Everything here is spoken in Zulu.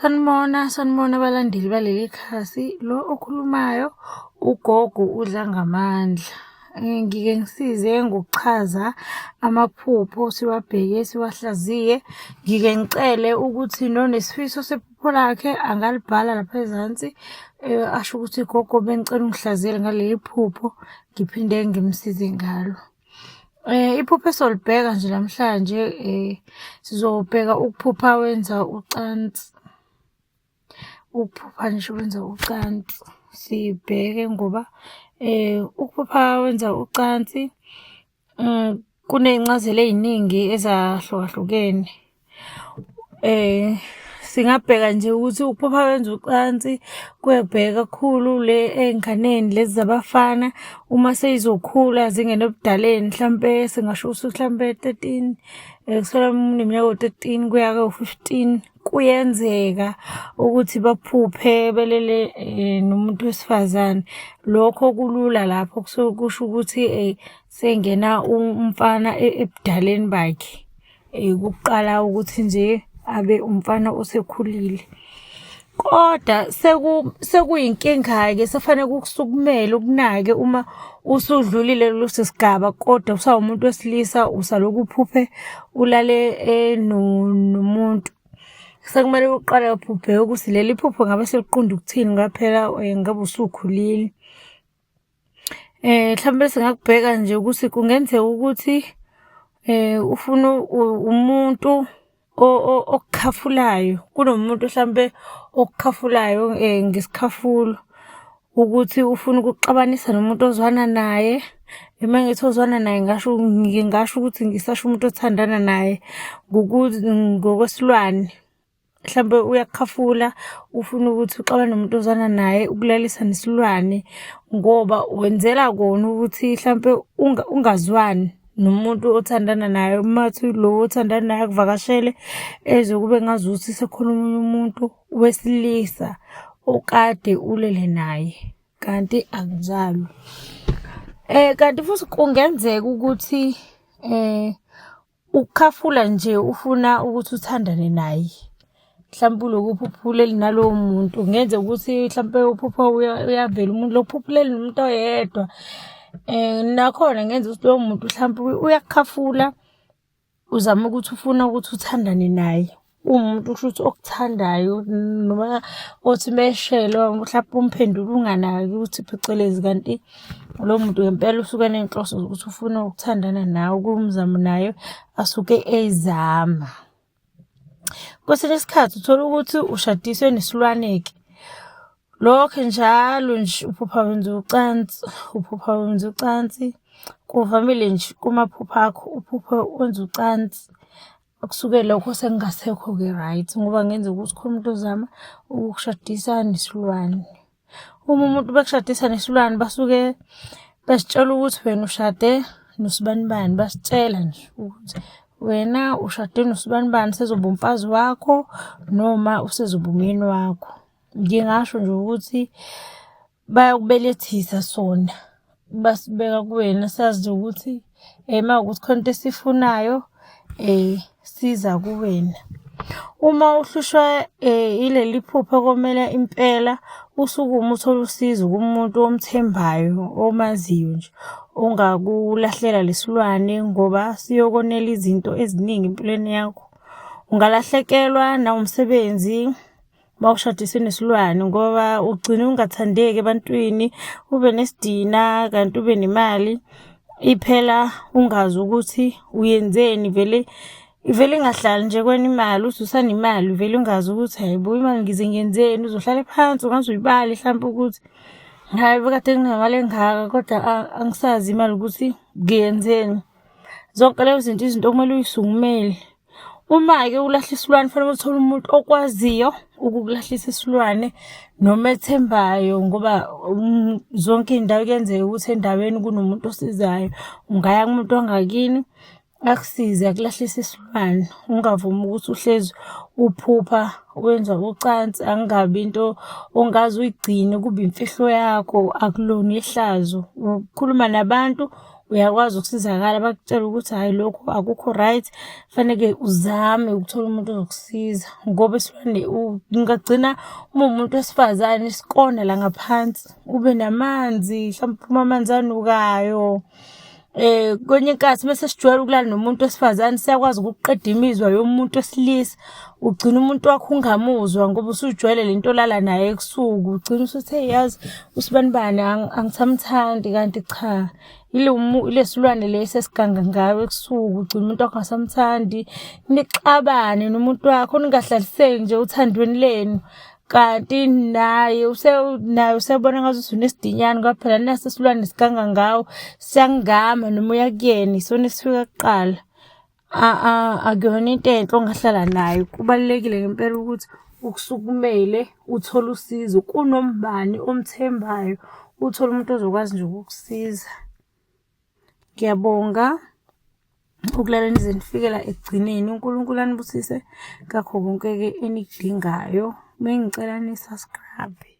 Sanibona, sanibona abalandeli baleli khasi. Lo okhulumayo ugogo uDlangamandla. Ngike ngisize ngokuchaza amaphupho siwabheke, siwahlaziye. Ngike ngicele ukuthi nonesifiso sephupho lakhe angalibhala lapha ezansi asho ukuthi gogo bengicela ungihlaziyele ngaleli phupho, ngiphinde ngimsize ngalo. Iphupho esolibheka nje namhlanje sizobheka ukuphupha wenza ucansi. Ukuphupha nje wenza ucansi, sibheke ngoba ukuphupha wenza ucansi kuney'ncazelo ey'ningi ezahlukahlukene. Singabheka nje ukuthi ukuphupha wenza ucansi kuye kubheke kakhulu le ey'nganeni lezi zabafana uma seyizokhula zingene ebudaleni mhlampe singasho ukuthi mhlampe 13, kusukela uma uneminyaka ewu-13 kuya kwewu-15, kuyenzeka ukuthi baphuphe belele nomuntu wesifazane. Lokho kulula lapho kusuke kusho ukuthi sengena umfana ebudaleni bakhe. Ukuqala ukuthi nje abe umfana osekhulile. Kodwa sekuyinkinga-ke sekufanele kukusukumele ukunake uma usudlulile kuleso sigaba kodwa usawumuntu wesilisa usalokhu uphuphe ulale nomuntu. Sekumele uqale ubheke ukuthi leli phupho ngabe seliqonde ukuthini ngoba phela ngabe usukhulile. Mhlawumbe singakubheka nje ukuthi kungenzeka ukuthi ufuna umuntu okukhafulayo, kunomuntu hlampe okukhafulayo ngesikhafulo ukuthi ufuna ukukuxabanisa nomuntu ozwana naye. Uma ngithi ozwana naye ngingasho ngingasho ukuthi ngisasho umuntu othandana naye ngokwesilwane. Mhlampe uyakukhafula ufuna ukuthi uxabane nomuntu ozwana naye ukulalisa nesilwane ngoba wenzela kona ukuthi hlampe ungazwani nomuntu othandana naye. Uma kuthi lo othandana naye akuvakashele ezwe kube ngazuthi sekukhona omunye umuntu wesilisa okade ulele naye kanti akunjalo. Kanti futhi kungenzeka ukuthi Ukukhafula nje ufuna ukuthi uthandane naye, mhlampe ulokhu uphupha ulele nalowo muntu. Kungenzeka ukuthi hlampe uphupha uyavela umuntu lokhu uphupha ulele nomuntu oyedwa. Nakhona kungenzeka ukuthi lowo muntu hlampe uyakukhafula, uzama ukuthi ufuna ukuthi uthandane naye. Uwumuntu kushuthi okuthandayo noma othi uma eshelwa mhlampe umphendule unganaki ukuthi phecelezi kanti lowo muntu ngempela usuke eney'nhloso zokuthi ufuna ukuthandana nawe, kuwumzamo naye asuke eyizama. Kwesinye isikhathi uthola ukuthi ushadiswe nesilwane-ke. Lokho njalo nje uphupha wenza ucansi, uphupha wenza ucansi. Kuvamile nje kumaphupho akho uphuphe wenza ucansi. Kusuke lokho sekungasekho-ke right ngoba kungenzeka ukuthi khona umuntu ozama ukukushadisa nesilwane. Uma umuntu bekushadisa nesilwane basuke besitshela ukuthi wena ushade nosibanibani, basitshela nje ukuthi wena ushade nosibanibani sezoba umfazi wakho noma usezoba umyeni wakho. Ngingasho nje ukuthi bayakubelethisa sona, basibeka kuwena sazi ukuthi uma kuwukuthi khona into esiyifunayo siza kuwena. Uma uhlushwa ileli phupho komele impela usukume uthole usizo kumuntu omthembayo omaziyo nje ongakulahlela lesilwane ngoba siyokonela izinto eziningi empilweni yakho. Ungalahlekelwa nawumsebenzi. Uma ushadiswe nesilwane ngoba ugcine ungathandeki ebantwini, ube nesidina kanti ube nemali iphela ungazi ukuthi uyenzeni vele ivele ingahlali nje kwena imali uthi usanemali uvele ungazi ukuthi hhayi bo imali ngize ngiyenzeni uzohlale phansi ungaze uyibale hlampe ukuthi hhayi bekade nginemali engaka kodwa angisazi imali ukuthi ngiyenzeni. Zonke lezo zinto izinto okumele uy'sukumele. Uma-ke ulahla isilwane kufanele uthole umuntu okwaziyo ukukulahlisa isilwane noma ethembayo ngoba zonke iy'ndawo kuyenzeka ukuthi endaweni kunomuntu osizayo. Ungaya kumuntu wangakini akusize akulahlise isilwane, ungavumi ukuthi uhlezi uphupha wenza ucansi. Akungabi into ongaze uyigcine kube imfihlo yakho, akulona ihlazo. Ukukhuluma nabantu. Uyakwazi ukusizakala bakutshele ukuthi hhayi lokhu akukho right, faneke uzame ukuthola umuntu ozokusiza ngoba isilwane ungagcina uma uwumuntu wesifazane isikona la ngaphansi, ube namanzi mhlawumbe kuphume amanzi anukayo. Kwenye inkathi mese sijwayele ukulala nomuntu wesifazane siyakwazi ukukuqeda imizwa yomuntu wesilisa. Ugcina umuntu wakho ungamuzwa ngoba usujwayele le nto olala naye ebusuku. Ugcina usuthi eyi yazi usibanibani angisamthandi kanti cha ile silwane lesi esiganga ngawe ebusuku. Ugcina umuntu wakho ungasamthandi, nixabane nomuntu wakho ningahlaliseki nje othandweni lenu. Kanti naye naye usebona ngazuthi unesidinyana ngoba phela nasi isilwane siganga ngawe, siyakungama noma uya kuyena isona esifika kuqala. Akuyona into enhle ongahlala nayo. Kubalulekile ngempela ukuthi ukusukumele uthole usizo kunombani omthembayo, uthole umuntu ozokwazi nje ukukusiza. Ngiyabonga ukulalela nize nifike la ekugcineni. UNkulunkulu anibusise ngakho konke-ke enikudingayo. Bengicela ni-subscribe.